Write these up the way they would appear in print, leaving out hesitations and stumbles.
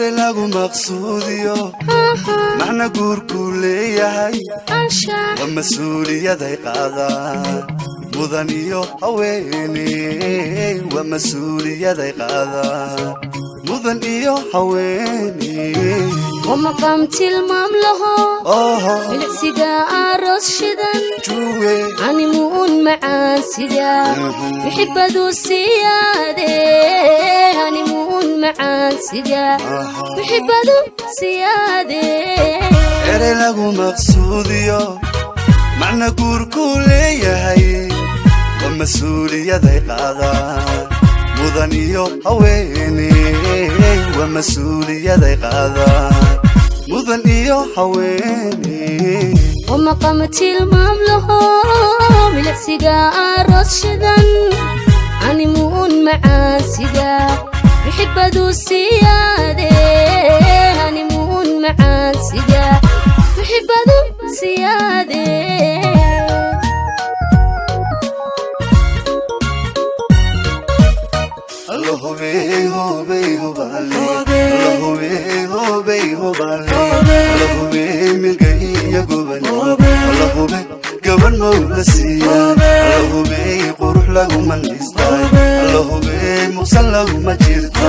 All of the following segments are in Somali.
Erey lagu maqsuudiyo macna guurkuu leeyahay waa mas-uuliyaday qaadaan mudan iyo haweeney, waa mas-uuliyaday qaadaan mudan iyo haweeney. Waa maqaam tilmaam laho, milicsiga aroos shidan, juwe animuun macaan sida muxibadu siyaade, animuun macaan sida muxibadu siyaade. Erey lagu maqsuudiyo macna guurkuu leeyahay waa mas-uuliyaday qaadaan mudan iyo haweeney, waa mas-uuliyaday qaadaan mudan iyo haweeney. Waa maqaam tilmaam laho, milicsiga aroos shidan, animuun macaan sida muxibadu siyaade, animuun macaan sida muxibadu siyaade. Alla hubey hubey hubale, alla hubey hubey hubale, alla hubey milka iyo gobane, alla hube gaban mawla siiya, alla hubey qurux laguma naystay, alla hubey muqsan laguma jirto.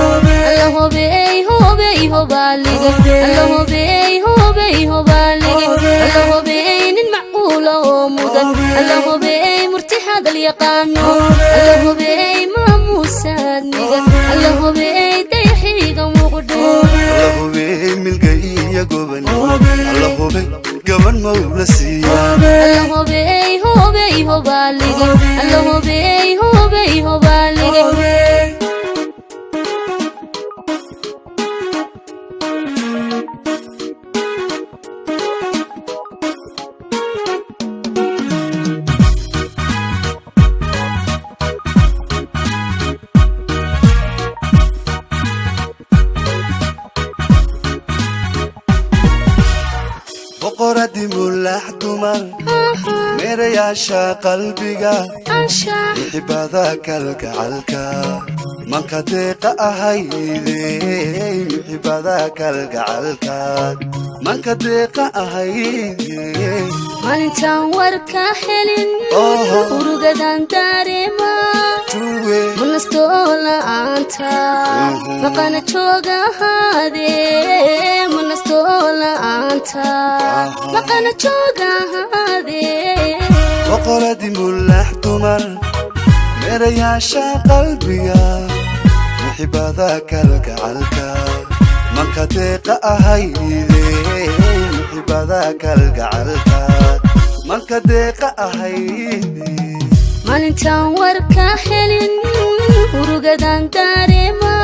Alla hubey hubey hubaaliga, alla hubey hubey hubaaliga, alla hubey nin macquula oo mudan, alla hubey murti hadal yaqaano, alla hubey maamuusaadmiga, alla hubey dayaxiiga muqdho. Alla hubey milka iyo gobane, alla hube gaban mawla siiya. Alla hubey hubey hubaaliga, alla hubey hubey hubaaliga. Boqoradii mulaax dumar, meerayaasha qalbiga, muxibada kalgacalka manka deeqa ahayde, muxibada kalgacalka manka deeqa ahayde. Maalintaan warka helin urugadan dareema, juwe munastoo la'aanta maqana jooga ahaade, munastoo la'aanta maqana jooga ahaade. Boqoradii mulaax dumar, meerayaasha qalbiga, muxibada kalgacalka manka deeqa ahayde, muxibada kalgacalka manka deeqa ahayde. Maalintaan warka helin urugadan dareema,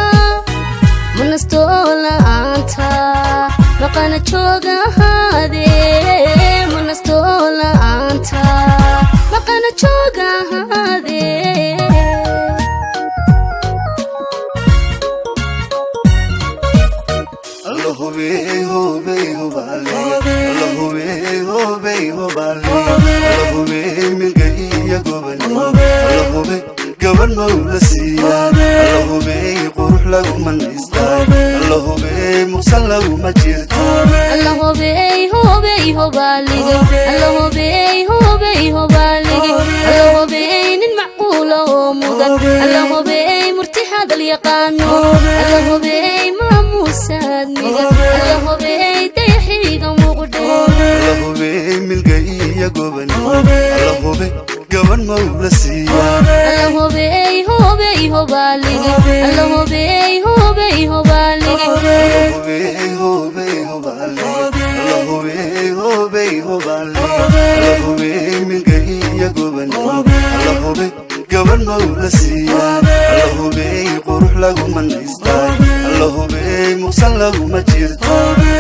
munastoo la'aanta maqana jooga ahaade, munastoo la'aanta maqana jooga ahaade. Alla hubey hubey hubale, alla hubey hubey hubale, alla hubey milka iyo gobane, alla hube gaban mawla siiya, alla hubey qurux laguma naystay, alla hubey muqsan laguma jirto. Alla hubey hubey hubaaliga, alla hubey hubey hubaaliga, alla hubey nin macquula oo mudan, alla hubey murti hadal yaqaano, alla hubey maamuusaadmiga, alla hubey dayaxiiga muqdho. Alla hubey milka iyo gobane, alla hube gaban mawla siiya. Alla hubey hubey hubaaliga, alla hubey hubey hubaaliga. Alla hubey hubey hubale, alla hubey hubey hubale, alla hubey milka iyo gobane, alla hube gaban mawla siiya, alla hubey qurux laguma naystay, alla hubey muqsan laguma jirto.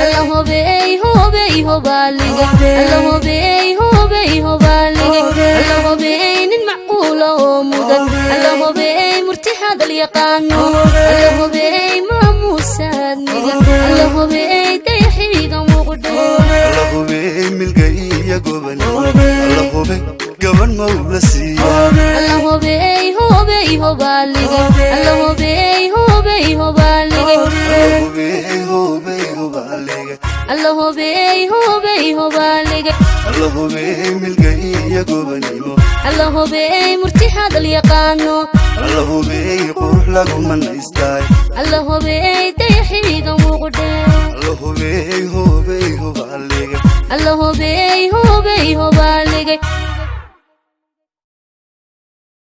Alla hubey hubey hubaaliga, alla hubey hubey hubaaliga, alla hubey nin macquula oo mudan, alla hubey murti hadal yaqaano, alla hubey maamuusaadmiga, alla hubey dayaxiiga muqdho. Alla hubey milka iyo gobane, alla hube gaban mawla siiya. Alla hubey hubey hubaaliga, alla hubey hubey hubaaliga. Alla hubey. hubaalige. Alla hobey hobey hobaalige. Alla hubey milga iyo gobanimo. Alla hobey murti hadal yaqaano. Alla hubey qurux lagu manaystaay. Alla hobey dayaxiiga muuqdhe. Alla hubey hubey hubaalige. Alla hobey hobey hobaalige.